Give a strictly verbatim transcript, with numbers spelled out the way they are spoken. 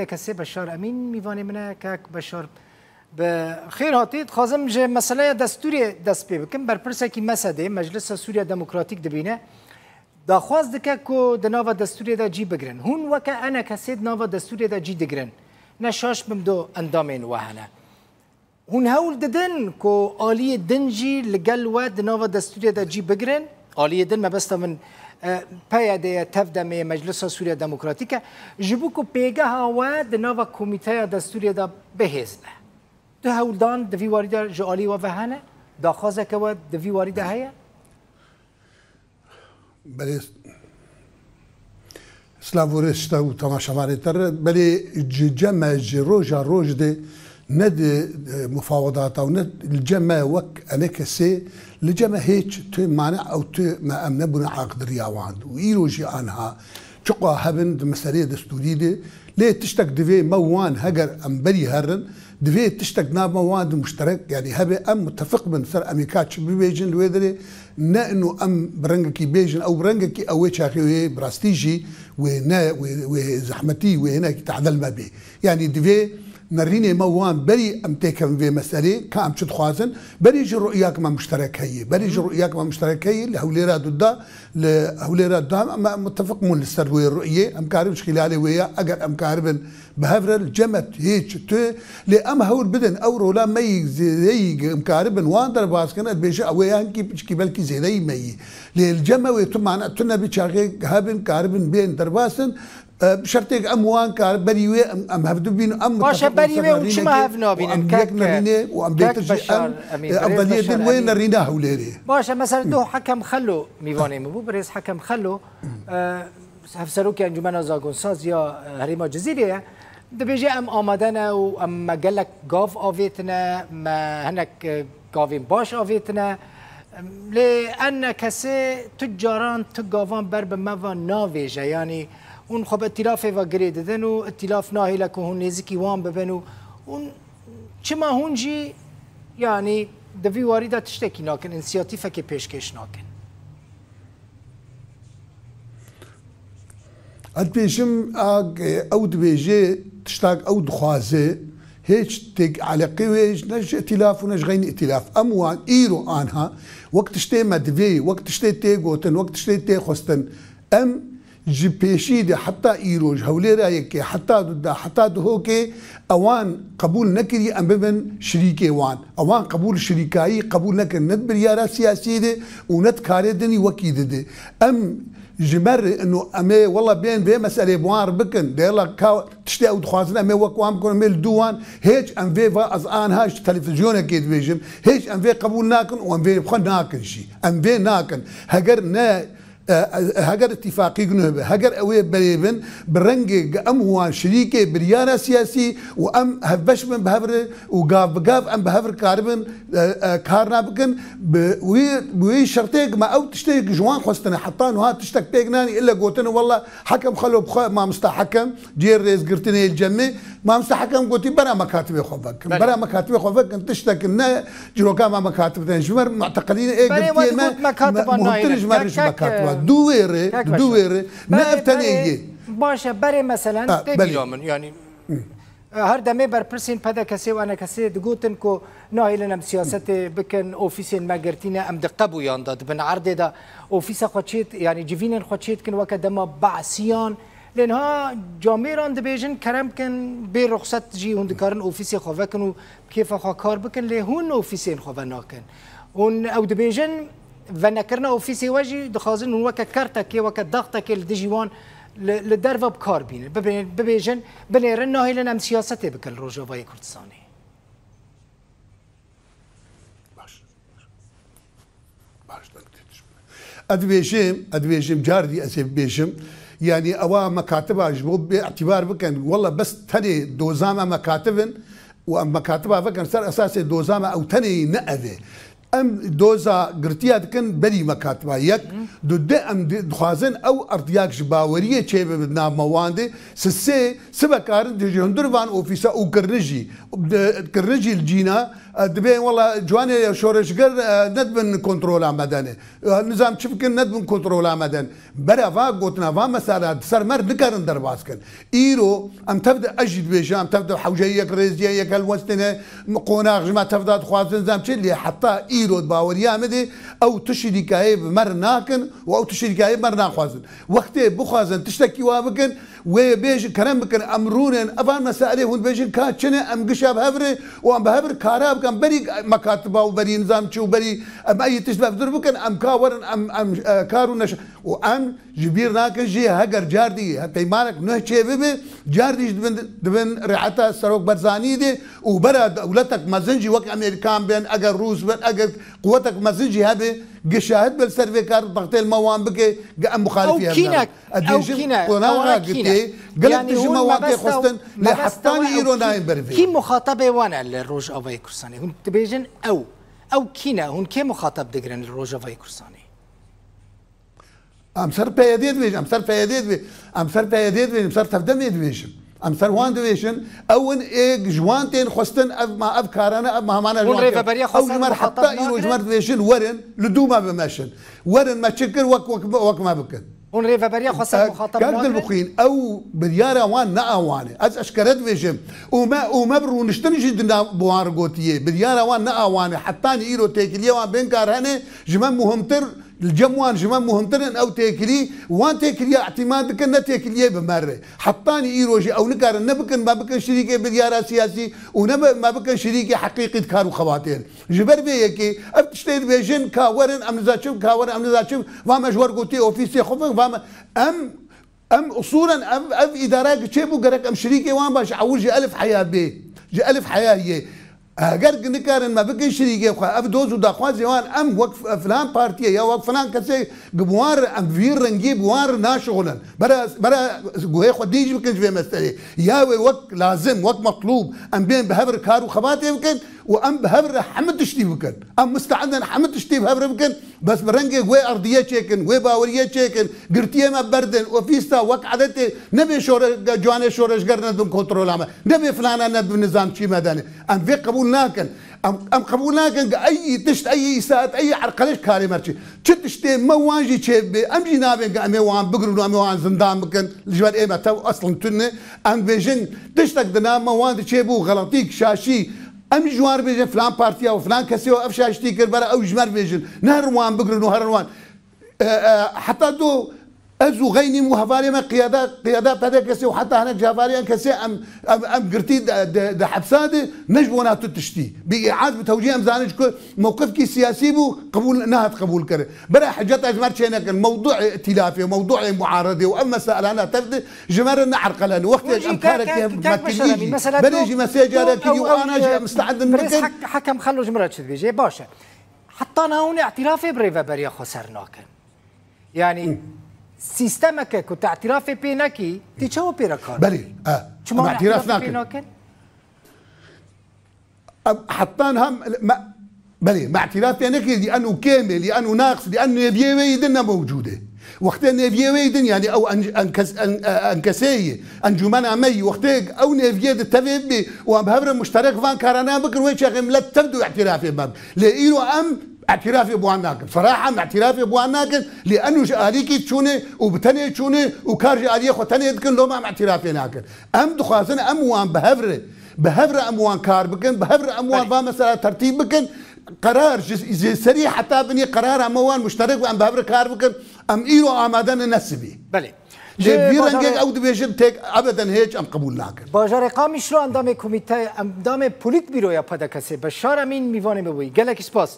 Kesê Beşar Emîn mîvanê min e. Kek Beşar, bi xêr hatî. Dixwazim ji meseleya destûrê dest pê bikim. Berpirsekî mesedê Meclisa Sûriya Demokratîk dibîne daxwaz dike ku di nava destûrê de cî bigirin. Hûn weke enekesê di nava destûrê de cî digirin. Ne şaş bim, du endamên we hene. Hûn hewl didin ku aliyê din jî li gel we di nava destûrê de cî bigirin? Aliyê din mebesta min, e, P Y D ye, TEV-DEMê ye, Meclisa Sûriya Demokratîk e. Ji bo ku pêgeha we di nava komîteya destûrê de bihêz be. Tu hewl dan di vî warî de ji alî we ve hene? Daxwazeke we di vî warî de heye? Belê, silav û rêz ji te û temaşevanê te re. Belê, ji cem me ji roja roj de ne di, e, mufawedata û ne li cem me wek enekesê, li cem me hêç tu mane ew tu me em nebûne aqdiriya wan. Û îro jî anha çiqa hebin di meseleyê destûrî de, lê tiştek divê me wan heger em berî herin, divê tiştek nav me wan di muşterek, yanî hebe em mutefiq bin ser em ê ka çi bibêjin li wê derê, ne ino em bi rengekî bêjin, ew bi rengekî ew wê çaxê wê bi rastî jî wê ne, wê, wê zehmetî, wê hinekî tehdel me bê. Yanî divê nerînê me wan berî em têkevin vê meselê, ka em çi dixwazin, berî ji rûyek me muşterek heye. Berî ji rûyek me muşterek heye, li Hewlêra duda, li Hewlêra duda em, em mutefiq bûn li ser wê rûyê, em karin ji xîlalê wê ya, eger em karibin bi hev re li cem me hê çi tu, lê em hewl bidin, ew rola me yî zêdeyî em karibin wan derbas kin, ez bêjim, ew ê ya hinkî piçkî belkî zêdeyî me yî. Lê li cem me wê tu mane, tu nebî çaxê hebin, karibin bên derbasin, e, bi şertêk em wan kar, berî wê em, em hevdu bîn, em Baş e, mutefiq berî bin ser wê hûn çima nerînekê hev û nabînin? Em Kek, yek nerînê û em kek bêtir jî Beşar em, Emîn, e, berêz evveliyê Beşar din wê Emîn. Nerîna Hewlêrê. Baş e, mesela doh Hekem Xelo mîvanê min bû, birêz Hekem Xelo, e, Hevserokê Encûmena Zagonsaz ya, e, Herêma Cizîrê ye. Dibêje, em amade ne û em, me gelek gav avêtine, me hinek, e, gavên baş avêtine. Lê enekesê tu caran tu gavan ber bi me ve navêje. Yanî hûn xwe bi îtîlafê ve girê didin û îtîlaf nahêle ku hûn nêzikî wan bibin û hûn çima hûn jî, yanî di vî warî de tiştekî nakin, însiyatîfekê pêşkêş nakin? Ez dibêjim, a, ew dibêje, tiştak ew dixwaze, hêç têk eleqê wê ne ji îtîlaf û ne ji xeynî îtîlaf. Em wan îro anha wek tiştê me divê, wek tiştê tê gotin, wek tiştê tê xwestin. Em ji pêşî de heta îro, ji Hewlêra yekê, heta duda, heta duhokê, ewan qebûl nekiriye em bibin şirîkê wan. Ewan qebûl şirîkayî qebûl nekin, ne di biryara siyasî de û ne di karê dinî wekî dide. Em ji me re ino em ê wela bên vê meselê bi wan re bikin. Dê wela ka tiştê ew dixwazin em ê wek wan bikin, em ê li dû wan. Hêç em vê va ez anha ji televîzyonekê dibêjim. Hêç em vê qebûl nakin û em vê bi xwe nakin jî. Em vê nakin. Heger ne E, e, heger îtîfaqî gunuh be, heger ew ê berê bin, bi rengê em wan şirîkê biryara siyasî û em hevbeş bin bi hev re û gav bi gav em bi hev re karibin, e, e, karna bikin. Bi wî, bi wî şertê ku me ew tiştê ji wan xwestine, heta niha tiştek pêk nanî, ille gotine, wela Hekem Xelo bi xwe, mamosta Hekem, cihê rêzgirtinê li cem me, Mamoste Hekem gotî, bera mekatibê xwe vekin. Belê. Bera mekatibê xwe vekin, tiştekin ne, ciroka me mekatib de. Ji me re muteqilîn ê Belê, girtiyê we me, digot mekatiba me-, muhimtir nayîne. ji me re ji Kek, mekatiba. Dû wê re, kek dû Beşar. wê re, ne Belê, ev tenê belê, yê. Baş e, berê meselen Ha, tê belê. bîra min, yanî, e, her demê berpirsên P D K S ê û N K S ê digotin ku nahêlin em siyasetê bikin, ofîsên me girtî ne, em di qebûyan de dibin, erdê de ofîsa xwe çêt, yanî civînên xwe çêt dikin, weke dema Be'siyan, Lê niha camêran dibêjin, kerem kin, bê ruxset jî hûn dikarin ofîsê xwe vekin û bi kêfa xwe kar bikin, lê hûn ofîsên xwe venakin. Hûn ew dibêjin, venekirina ofîsê we jî dixwazin hûn weke kertekê, weke daxtekê li dijî wan li, li derve bi kar bînin. Bibê-, bibêjin, binêrin, nahêlin em siyasetê bikin li Rojavayê Kurdistanê. Baş. Baş, deng tê tişt. Ez dibêjim, ez dibêjim, car dî ez ê bibêjim. Yanî ewa mekatiba ji bo bê îtîbar bikin. Wela bes tenê doza me mekatib in û em mekatiba vekin ser esasê doza me ew tenê ne ev e. Em doza girtiya dikin berî mekatiba yek. Du, di em di-, dixwazin ew erdiyak ji baweriyê çêbibe di nav me wan de. Sisê, sibe karin di ji hundir van ofîsa û kirinijî, di, kirinijî li cîna, e, dibê wela ciwanê şoreşger, e, nedibin kontrola me de ne. E, nizam çi bikin, nedibin kontrola me de ne. Bera va gotina va mesela di ser me re nikarin derbas kin. Îro em tev de, ez jî dibêjim, em tev de hewceyî yek rêziyê yek helwestine, qonax ji me tev de dixwazin zam çi, lê heta îro di baweriya min de ew tu şirîkayê bi me re nakin û ew tu şirîkayê bi me re naxwazin. Wextê bixwazin tiştekî wa bikin, wê bêjin kerem bikin, em rûnin, evan meselê hûn dibêjin ka çi ne, em gişa bi hev re û em bi hev re kara bikin, berî mekatiba û berî nizam çi û berî em ey tişt bi hev dir bikin, em ka werin, em, em, e, kar û neş-, û em Ji bîr nakin jî heger cardî peymanek nuh çê bibe, cardî jî dibin, dibin rêheta Serok Barzanî de û bera dewletek mezin jî wek Amerîkan bin, eger Rûs bin, eger quwetek mezin jî hebe, gi şahid be li ser vê kar dextê li me wan bike, gi em muxalifî Ew hev kînek, nabin. Ez ew dibêjim kîne, qonaxa ewana kîne. Gitê, gelek Yani tijî hûn me wan tê mebesta, xwestin, lê mebesta hetanî wan îro ew kî, nayên ber vê. Kî muxatabê wan e li Rojavayê Kurdistanê? Hûn dibêjin ew. Ew kî ne? Hûn kê muxatab digirin li Rojavayê Kurdistanê? Em ser P Y D'ê dibêjin, em ser P Y D'ê dibê-, em ser P Y D'ê dibêjin, em ser Tevdemê dibêjin. Em ser wan dibêjin, ew in ê ji wan tên xwestin, ev ma, ev karane, ev ma hemane ji Hûn wan tên. Rêveberiya Xweser Ew ji me muxatab heta îro ji me nakin? Dibêjin, werin, li dû me bimeşin. Werin me çi kir, wek, wek, wek me bikin. Hûn Rêveberiya Xweser E, muxatab Kak nakin? Dilbixwîn, ew biryara wan ne a wan e. Ez eşkere dibêjim. Û me, û me bi rûniştin jî di nav bi wan re gotiye. Biryara wan ne a wan e. Hetanî îro têkiliyê wan bên kar hene, ji me muhimtir, li cem wan ji me muhimtir in ew têkilî. Wan têkiliya îtîmad dikin, ne têkiliyê bi me re. Hetanî îro jî ew nikarin ne bikin, me bikin şirîkê biryara siyasî û ne me, me bikin şirîkê heqîqî di kar û xebatê re. Ji ber vê yekê ev tiştê dibêjin, ka werin em niza çi, ka werin em niza çi, va me ji wer gotiye ofîsê xwe, va me, em Em usulen ev, ev îdara ki çêbû gerek em şirîkê wan ba ji ewil ji elif heya bê. Ji elif heya yê. Eger ki nikarin me bikin şirîkê xwe, ev doz û daxwazê wan em wek f-, filan partiyê ya wek filan kesê ki bi wan re em vî rengî bi wan re naşixulin. Bera, bera guhê xwe dî jî bikin ji vê meselê. Ya wê wek lazim, wek metlûb em bên bi hev re kar û xebatê bikin û em bi hev re hemû tiştî bikin. Em misteedin hemû tiştî bi hev re bikin. Bes bi rengê wê erdiyê çêkin, wê baweriyê çêkin, girtiyê me berdin, ofîsa wek edetê, nebê şore-, ciwanê şoreşger nedin kontrola me, nebê filana nedin nizamçî me dene. Em vê qebûl nakin. Em, em qebûl nakin ki ey tişt, ey îsaet, ey erqeleş karê me çi. Çi tiştê me wan jî çêbibe, em jî nabên ki em ê wan bigrin û em ê wan zindan bikin. Ji ber ê me tev eslin tune. Em bêjin tiştek di nav me wan de çêbû, xeletîk, şaşî, Em ji wan re bêjin filan partiya û filan kesê û ev şaştî kir, bera ew ji me re bêjin. Neherin wan bigrin û herin wan. E, e, heta do ez û xeynîm û hevalê me qiyada, qiyada P D K S û heta hinek ji hevalê em kesê em, em, em girtî di, di, di hepsa de ne ji bona tu tiştî. Bi îaz, bi tewcîh em zanin ji ku mewqifkî siyasî bû, qebûl, nehat qebûl kirin. Bera hiceta ji me re çê nekin. Mewduê îtîlafê, mewduê muaredê û ev meselana tev de ji me re neerqelene. Wextê Hûn jî em kek, karekî kek, hev kek metilî Beşar Emîn, jî, mesela berê tu, jî me sê tu carekî ew, û ew, ana jî e, em misteedin birêz bikin. Hek-, Hekem Xelo ji min re çi dibêje? Baş e. Heta niha hûn îtirafê bi Rêveberiya Xweser nakin. Yani, Hı. sîstemeke ku tu îtirafê pê nekî, tu çawa pê re kar Belê, dikî? e, Çima em hûn îtiraf îtirafê pê nakin. nakin? Em heta niha me, belê, me îtiraf pê nekir, lîenû kêm e, lîenû naqis, lîenû nêviyê wê yî din ne mewcûd e. Wextê nêviyê wê yî din, yani ew en-, enkes-, en-, e, enkesê yî, encûmena me yî, wextê ew nêviyê di tevê bibê û em bi hev re muşterek van karana bikin, wê çaxê milet tev dû îtirafê me. Lê îro em îtirafê bi wan nakin. Seraha em îtirafê bi wan nakin, lîenû ji alîkî çûne û bi tenê çûne û kar ji aliyê xwe tenê dikin, loma em îtirafê nakin. Em dixwazin em wan bi hev re, bi hev re em wan kar bikin, bi hev re em wan Belê. va mesela tertîb bikin. Qerar ji, ji serî heta binî qerara me wan muşterek û em bi hev re kar bikin. Em îro amade ne, ne sibî. Belê. Lê Ji vî bajarê rengê ew dibêjin têk ebeden hêç em qebûl nakin. Bajarê Qamişlo endamê komîte, endamê polîtbîroya P D K S'ê Beşar Emîn mîvanê me bûyî. Gelekî spas.